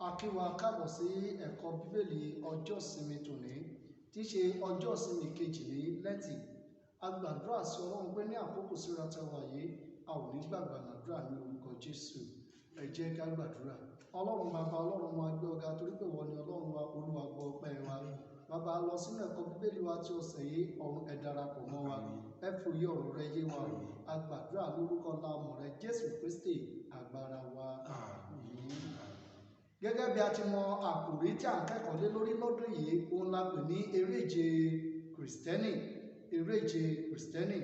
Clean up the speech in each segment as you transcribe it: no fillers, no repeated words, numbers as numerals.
A kí wa káàbọ̀ sí ẹ̀kọ́ Bíbélì ọjọ́ ìsinmi tòní, tí í ṣe ọjọ́ ìsinmi kejì ní Lẹ́ǹtì. A gbàdúrà sí Ọlọ́run pé ní àkókò síra tá a wà yìí, a ò ní gbàgbà àdúrà ní orúkọ Jésù. Ẹ jẹ́ ká gbàdúrà. Ọlọ́run bàbá, Ọlọ́run wa, gbé ọ̀gá torí pé ìwọ ni Ọlọ́run wa. Olúwa, gbọ́ ọpẹ́ wa. Bàbá, lọ sínú ẹ̀kọ́ Bíbélì wa tí ọ̀sẹ̀ yìí, ọ̀run, ẹ darapọ̀ mọ́ wa. Ẹ fi òye ọ̀rọ̀ rẹ yé wa. A gbàdúrà lórúkọ ńlá rẹ, Jésù Kristi agbára wa. Àmín. Gẹ́gẹ́ bí a ti mọ àkòrí tí à ń kẹ́kọ̀ọ́ lé lórí lọ́dún yìí, òun la pè ní eréje Kìrìsìtẹ́nì. Eréje Kìrìsìtẹ́nì,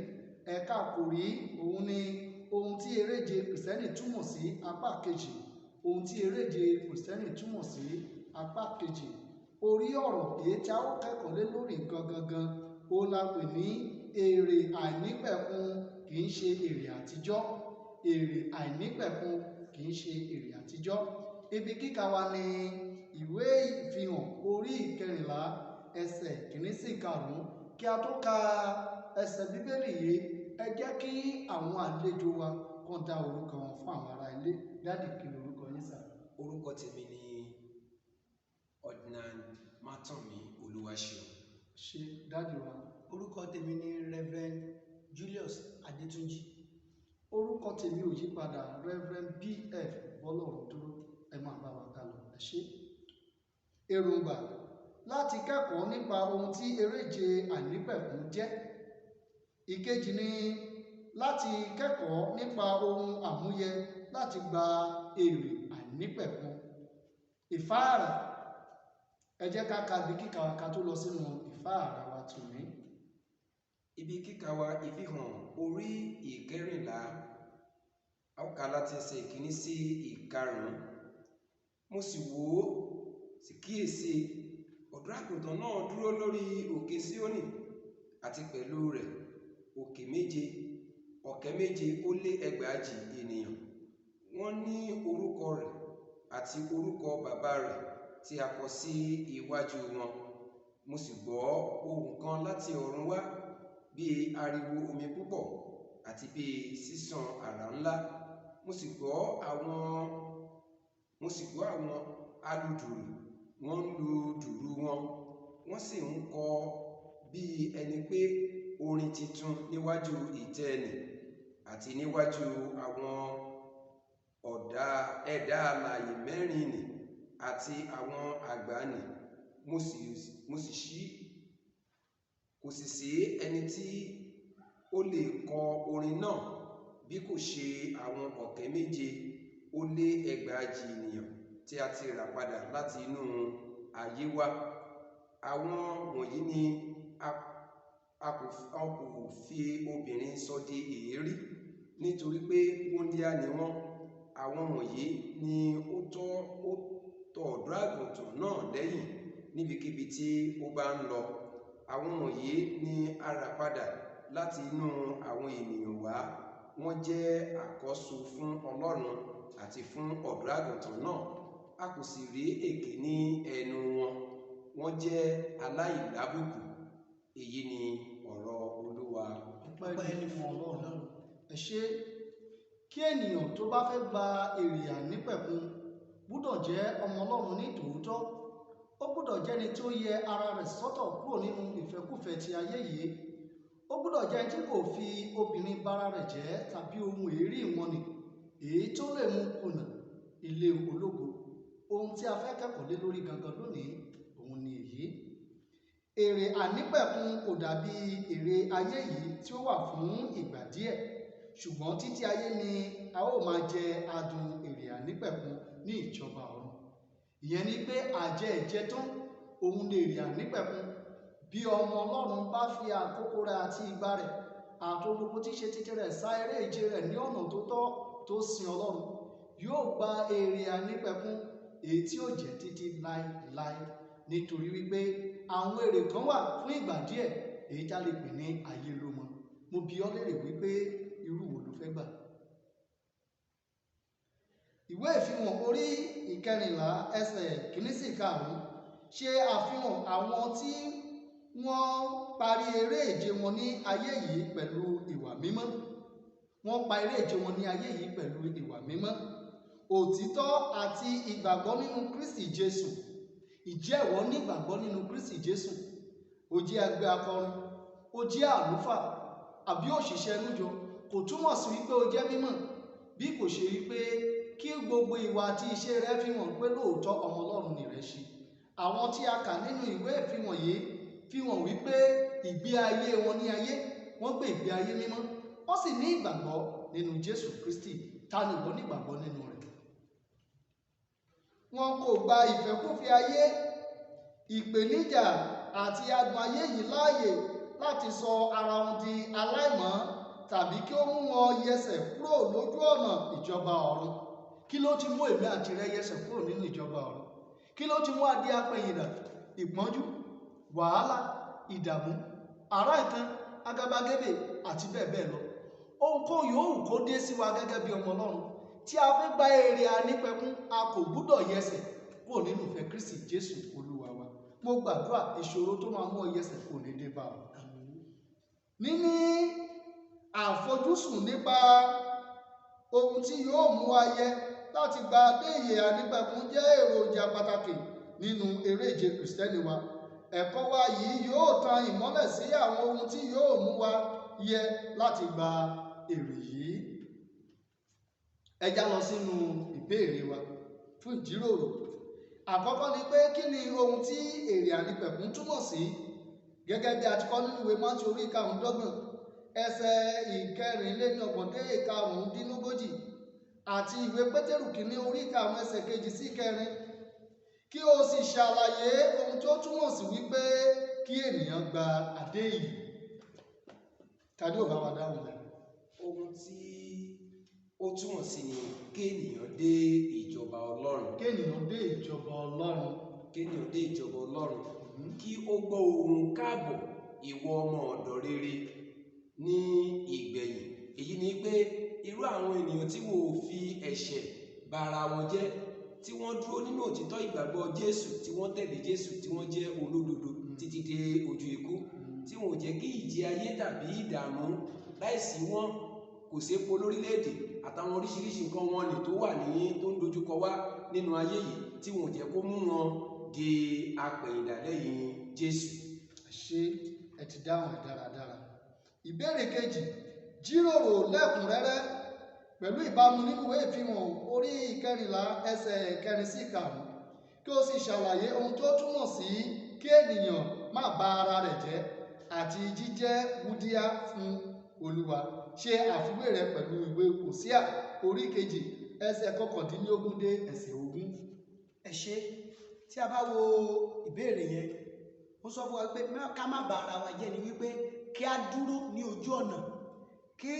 ẹ̀ka àkòrí òun ni ohun tí eréje Kìrìsìtẹ́nì túmọ̀ sí, apá kejì. Ohun tí eréje Kìrìsìtẹ́nì túmọ̀ sí, apá kejì. Orí ọ̀rọ̀ èyí tí a ó kẹ́kọ̀ọ́ lé lórí gangan, òun la pè ní èrè àìnípẹ̀kun kì í ṣe èrè àtijọ́. Èrè àìnípẹ̀kun kì í ṣe èrè àtijọ́. Ibi kíkà wa ní ìwé Ìfihàn orí 14, ẹsẹ̀ 1 sí 5. Kí a tó ka ẹsẹ̀ Bíbélì yìí, ẹ jẹ́ kí àwọn àlejò wa kàn dá orúkọ wọn fún àwọn ará ilé. Daddy, kí lorúkọ yín sà? Orúkọ tèmi ni Ordinand Mátànmí Olúwaṣeun. Ṣé daddy wa? Orúkọ tèmi ni Reverend Julius Adétúnjì. Orúkọ tèmi ò yí padà, Reverend BF Bọ́lọ́run dúró. Ẹ máa bá wa ká lọ. Ẹ ṣé. Èròǹgbà láti kẹ́kọ̀ọ́ nípa ohun tí eréje àìnípẹ̀kun jẹ́. Ìkejì ni láti kẹ́kọ̀ọ́ nípa ohun àmúyẹ láti gba èrè àìnípẹ̀kun. Ìfáàrà. Ẹ jẹ́ ká ka ibi kíkà wa ká tó lọ sínú ìfáàrà wa tòní. Ibi kíkà wa, Ìfihàn orí 14, a ó kà láti ẹsẹ̀ 1 sí 5. Mo sì wò ó, sì kíyèsí, ọ̀dọ́ àgùntàn náà dúró lórí òkè Síónì, àti pẹ̀lú rẹ̀ òkè méje 740,000 ènìyàn. Wọ́n ní orúkọ rẹ̀ àti orúkọ bàbá rẹ̀ tí a kọ sí iwájú wọn. Mo sì gbọ́ ohùn kan láti ọ̀run wá bí ariwo omi púpọ̀ àti bí sísàn àrá ńlá. Mo sì gbọ́ àwọn aludùrù, wọ́n ń lu dùrù wọn, wọ́n sì ń kọ bí ẹni pé orin tuntun níwájú ìtẹ́ nì àti níwájú àwọn ọ̀dà ẹ̀dá alààyè mẹ́rin nì àti àwọn àgbà nì. Mo sì ṣí kò sì sí ẹni tí ó lè kọ orin náà bí kò ṣe àwọn 740,000 ènìyàn tí a ti rà padà láti inú ayé wá. Àwọn wọ̀nyí ni a kò fi obìnrin sọ di èérí, nítorí pé wúńdíá ni wọ́n. Àwọn wọ̀nyí ni ó tọ́ ọ̀dọ́ àgùntàn náà lẹ́yìn níbikíbi tí ó bá ń lọ. Àwọn wọ̀nyí ni a rà padà láti inú àwọn ènìyàn wá. Wọ́n jẹ́ àkọ́so fún Ọlọ́run àti fún ọ̀dọ́ àgùntàn náà. A kò sì rí èké ní ẹnu wọn. Wọ́n jẹ́ aláìlábùkù. Èyí ni ọ̀rọ̀ Olúwa. Ọpẹ́ ní fún Ọlọ́run. Ẹ ṣé. Kí ènìyàn tó bá fẹ́ gba èrè àìnípẹ̀kun gbúdọ̀ jẹ́ ọmọ Ọlọ́run ní tòótọ́. Ó gbúdọ̀ jẹ́ ẹni tí ó yẹ ara rẹ̀ sọ́tọ̀ kúrò nínú ìfẹ́kúfẹ̀ẹ́ ti ayé yìí. Ó gbúdọ̀ jẹ́ ẹni tí kò fi obìnrin bara rẹ̀ jẹ́ tàbí ohun èérí ìwọ̀n nì èyí tó lè mú kùnà ilé ológo. Ohun tí a fẹ́ kẹ́kọ̀ọ́ lé lórí gangan lónìí, òun ni èyí. Èrè àìnípẹ̀kun kò dàbí èrè ayé yìí tí ó wà fún ìgbà díẹ̀, ṣùgbọ́n títí ayé ni a ó máa jẹ adùn èrè àìnípẹ̀kun ní ìjọba ọ̀run. Ìyẹn ni pé àjẹ ìjẹtán òun ni èrè àìnípẹ̀kun. Bí ọmọ Ọlọ́run bá fi àkókò rẹ̀ àti ìgbà rẹ̀ àti ohun gbogbo tí í ṣe títí rẹ̀ sá eré ìje rẹ̀ ní ọ̀nà tó tọ́, tó sin Ọlọ́run, yóò gba èrè àìnípẹ̀kun èyí tí ó jẹ́ títí láéláé, nítorí wípé àwọn èrè kan wà fún ìgbà díẹ̀, èyí tá lè pè ní ayé ló mọ. Mo bi ọ́ léèrè wípé irú wo ló fẹ́ gbà? Ìwé Ìfihàn orí 14, ẹsẹ̀ 1 sí 5 ṣe àfihàn àwọn tí wọ́n parí eré ìje wọn ní ayé yìí pẹ̀lú ìwà mímọ́. Wọ́n pa eré ìje wọn ní ayé yìí pẹ̀lú ìwà mímọ́. Òtítọ́ àti ìgbàgbọ́ nínú Kristi Jésù. Ìjẹ́ ìwọ ní ìgbàgbọ́ nínú Kristi Jésù? O jẹ́ ẹgbẹ́ akọrin, o jẹ́ àlùfáà àbí òṣìṣẹ́ nújọ, kò túmọ̀ sí wípé o jẹ́ mímọ́, bí kò ṣe wípé kí gbogbo ìwà àti iṣẹ́ rẹ fi hàn pé lóòótọ́ ọmọ Ọlọ́run ni rẹ ṣe. Àwọn tí a kà nínú ìwé ìfihàn yìí fi hàn wípé ìgbé ayé wọn ní ayé, wọ́n gbé ìgbé ayé mímọ́, wọ́n sì ní ìgbàgbọ́ nínú Jésù Kristi. Ta ni ìwọ ní ìgbàgbọ́ nínú rẹ̀? Wọn kò gba ìfẹ́kúfẹ̀ẹ́ ayé, ìpèníjà àti adùn ayé yìí láàyè láti sọ ara wọn di aláìmọ́ tàbí kí ó mú wọn yẹsẹ̀ kúrò lójú ọ̀nà ìjọba ọ̀run. Kí ló ti mú èmi àti rẹ yẹsẹ̀ kúrò nínú ìjọba ọ̀run? Kí ló ti mú adé apẹ̀yìndà, ìpọ́njú, wàhálà, ìdààmú, ará ìkan, agabagebe àti bẹ́ẹ̀ bẹ́ẹ̀ lọ? Ohunkóhun yòówù kó dé sí wa gẹ́gẹ́ bí ọmọ Ọlọ́run tí a fẹ́ gba èrè ànípẹ̀kun, a kò gbúdọ̀ yẹsẹ̀ kúrò nínú ìfẹ́ Kristi Jésù Olúwa wa. Mo gbàdúrà, ìṣòro tó máa mú ọ yẹsẹ̀ kò ní dé bá ọ. Níní àfojúsùn nípa ohun tí yóò mú wa yẹ láti gba adé ìyè ànípẹ̀kun jẹ́ èròjà pàtàkì nínú eré ìje Kìrìsìtẹ́nì wa. Ẹ̀kọ́ wa yìí yóò tan ìmọ́lẹ̀ sí àwọn ohun tí yóò mú wa yẹ láti gba èrè yìí. Ẹ já lọ sínú ìbéèrè wa fún ìjíròrò. Àkọ́kọ́ ni pé, kí ni ohun tí èrè ànípẹ̀kun túmọ̀ sí? Gẹ́gẹ́ bí a ti kọ́ nínú ìwé Mátíù orí 25, ẹsẹ̀ 34 dé 35, àti ìwé Pétérù kìíní orí 5, ẹsẹ̀ 2 sí 4, kí o sì ṣàlàyé ohun tó túmọ̀ sí wípé kí ènìyàn gba adé ìyè. Tàbí ò bá wa dáhùn rẹ̀? Ohun tí ó túmọ̀ sí ni kí ènìyàn dé ìjọba Ọlọ́run. Kí ènìyàn dé ìjọba Ọlọ́run. Kí ènìyàn dé ìjọba Ọlọ́run, kí ó gbọ́ ohùn káàbọ̀, ìwọ ọmọ ọ̀dọ̀ rere, ní ìgbẹ̀yìn. Èyí ni pé irú àwọn ènìyàn tí wọ́n ò fi ẹ̀ṣẹ̀ bà ara wọn jẹ́, tí wọ́n dúró nínú òtítọ́ ìgbàgbọ́ Jésù, tí wọ́n tẹ̀lé Jésù, tí wọ́n jẹ́ olódodo títí dé ojú ikú, tí wọn ò jẹ́ kí ìjì ayé tàbí ìdààmú láìsí wọn, kò sépo lórílẹ̀‐èdè àtàwọn oríṣiríṣi nǹkan wọn ni tó wà ní tó ń dojúkọ wá nínú ayé yìí, tí wọn ò jẹ́ kó mú wọn di apẹ̀yìndà lẹ́yìn Jésù. Ṣé ẹ ti dáhùn ẹ̀ dáradára? Ìbéèrè kejì: jíròrò lẹ́kùnrẹ́rẹ́ pẹ̀lú ìbámu nínú ìwé ìfihàn orí 14, ẹsẹ̀ 4 sí 5, kí o sì ṣàlàyé ohun tó túmọ̀ sí kí ènìyàn má bà ara rẹ̀ jẹ́ àti jíjẹ́ wúdíá fún Olúwa. Ṣe àfiwé rẹ̀ pẹ̀lú ìwé Hòsíà orí 2, ẹsẹ̀ 19 dé ẹsẹ̀ 20. Ẹ ṣé. Tí a bá wo ìbéèrè yẹn, ó sọ fún wa pé ká má bà ara wa jẹ́ ni wípé kí a dúró ní ojú ọ̀nà. Kí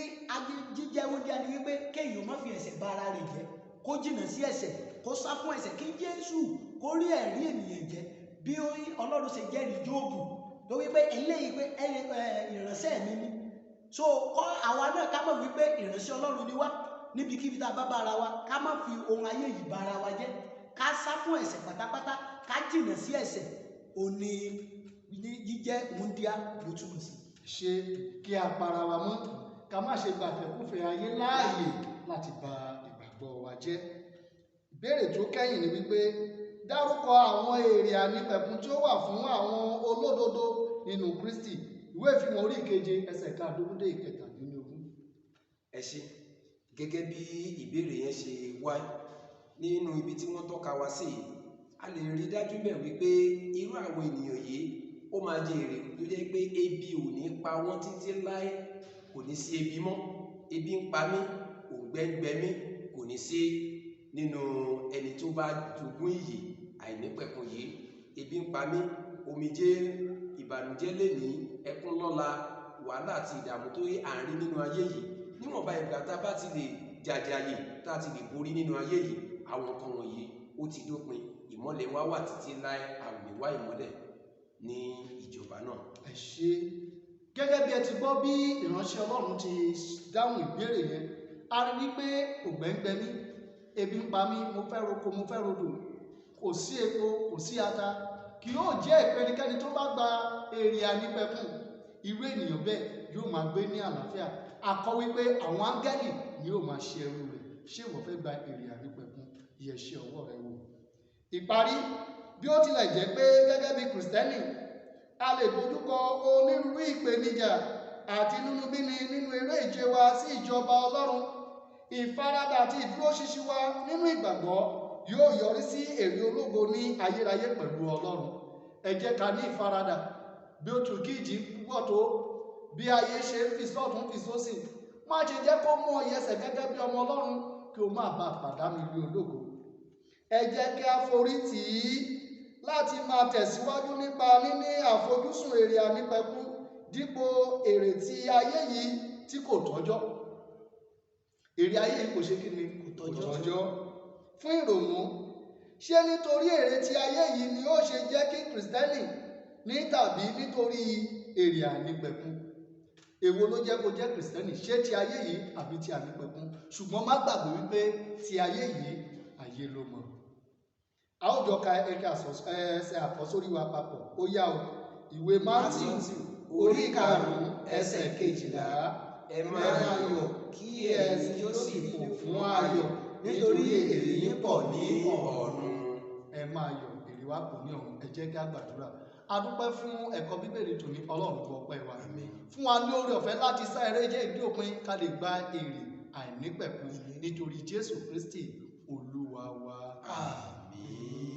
jíjẹ́ wúndíá ni wípé kéèyàn má fi ẹ̀ṣẹ̀ bà ara rẹ̀ jẹ́, kó jìnnà sí ẹ̀ṣẹ̀, kó sá fún ẹ̀ṣẹ̀, kí Jésù kó rí ẹ̀rí ènìyàn jẹ́ bí Ọlọ́run ṣe jẹ́rìí Jóòbù tó wípé eléyìí pé ìránṣẹ́ mi ni. So kọ́ àwa náà ká mọ̀ wípé ìránṣẹ́ Ọlọ́run ni wá. Níbikíbi tá a bá bá ara wa, ká má fi ohun ayé yìí bà ara wa jẹ́, ká sá fún ẹ̀ṣẹ̀ pátápátá, ká jìnnà sí ẹ̀ṣẹ̀. Òní jíjẹ́ wúndíá ló túmọ̀ sí. Ṣe kí a para wa mọ́, ká má ṣe gbàfẹ́kúfẹ̀ẹ́ ayé láàyè láti bà ìgbàgbọ́ wa jẹ́. Ìbéèrè tó kẹ́yìn ni wípé, dárúkọ àwọn èrè ànípẹ̀kun tí ó wà fún àwọn olódodo nínú Kristi. Ìwé ìfihàn orí 7, ẹsẹ̀ 15 dé 17. Ẹ ṣé. Gẹ́gẹ́ bí ìbéèrè yẹn ṣe wá nínú ibi tí wọ́n tọ́ka wa sí, a lè rí dájú bẹ́ẹ̀ wípé irú àwọn ènìyàn yìí ó máa jẹ èrè tó jẹ́ pé ebi ò ní pa wọ́n títí láé, kò ní sí ebi mọ́. Ebi ń pa mí, òǹgbẹ ń gbẹ mí, kò ní sí nínú ẹni tó bá jogún ìyè àìnípẹ̀kun yìí. Ebi ń pa mí, omijé, ìbànújẹ́ lénìí, ẹkún lọ́la, wàhálà àti ìdààmú tó yẹ à ń rí nínú ayé yìí. Níwọ̀nba ìgbà tá a bá ti lè jàjàyè, tá a ti lè borí nínú ayé yìí, àwọn nǹkan wọ̀nyí ó ti dópin. Ìmọ́lẹ̀ wa wà títí láé, a ò ní wá ìmọ́lẹ̀ ní ìjọba náà. Ẹ ṣé. Gẹ́gẹ́ bí ẹ ti gbọ́ bí ìránṣẹ́ Ọlọ́run ti dáhùn ìbéèrè yẹn, a rí wípé òǹgbẹ ń gbẹ mí, ebi ń pa mí, mo fẹ́ roko, mo fẹ́ rodò, kò sí epo, kò sí ata, kì yóò jẹ́ ìpẹnikẹ́ni tó bá gba èrè ànípẹ̀kun. Irú ènìyàn bẹ́ẹ̀ yóò máa gbé ní àlàáfíà. A kọ wípé àwọn áńgẹ́lì ni yóò máa ṣe ẹrú rẹ̀. Ṣé ìwọ fẹ́ gba èrè ànípẹ̀kun? Yẹ̀ iṣẹ́ ọwọ́ rẹ wò. Ìparí, bí ó tilẹ̀ jẹ́ pé gẹ́gẹ́ bí Kìrìsìtẹ́nì a lè dojúkọ onírúurú ìpèníjà àti inúnibíni nínú eré ìje wa sí ìjọba Ọlọ́run, ìfaradà àti ìdúróṣinṣin wa nínú ìgbàgbọ́ yóò yọrí sí èrè ológo ní ayérayé pẹ̀lú Ọlọ́run. Ẹ jẹ́ ká ní ìfaradà. Bí ó tù kí ìjì púpọ̀ tó, bí ayé ṣe ń fi sọ́tún fi sósì, má ṣe jẹ́ kó mú ọ yẹsẹ̀ gẹ́gẹ́ bí ọmọ Ọlọ́run kí o má bàa pàdánù ilé ológo. Ẹ jẹ́ kí a forí tì í láti máa tẹ̀síwájú nípa níní àfojúsùn èrè ànípẹ̀kun dípò èrè tí ayé yìí tí kò tọ́jọ́. Èrè ayé yìí kò ṣe kí ni? Kò tọ́jọ́. Tọ́jọ́. Fún ìrònú, ṣé nítorí èrè tí ayé yìí ni ó ṣe jẹ́ kí Kìrìsìtẹ́nì ní tàbí nítorí èrè àìnípẹ̀kun? Èwo ló jẹ́ kó jẹ́ Kìrìsìtẹ́nì? Ṣé ti ayé yìí àbí ti àìnípẹ̀kun? Ṣùgbọ́n má gbàgbé wípé ti ayé yìí, ayé ló mọ̀. A ó jọ ka ẹsẹ̀ àkọ́sórí wa papọ̀. Ó yá o. Ìwé Mátíù orí 5 ẹsẹ̀ 12. Ẹ máa yọ̀, kí ẹ̀yin kí ó sì fò fún ayọ̀, nítorí èrè yín pọ̀ ní ọ̀run. Ẹ máa yọ̀, èrè wa pọ̀ ní ọ̀run. Ẹ jẹ́ kí a gbàdúrà. A dúpẹ́ fún ẹ̀kọ́ Bíbélì tòní. Ọlọ́run gbọ́ ọpẹ́ wa. Fún wa ní oore ọ̀fẹ́ láti sá eré jẹ́ ìdí òpin ká lè gba èrè àìnípẹ̀kun nítorí Jésù Kristi Olúwa wa. Àmín.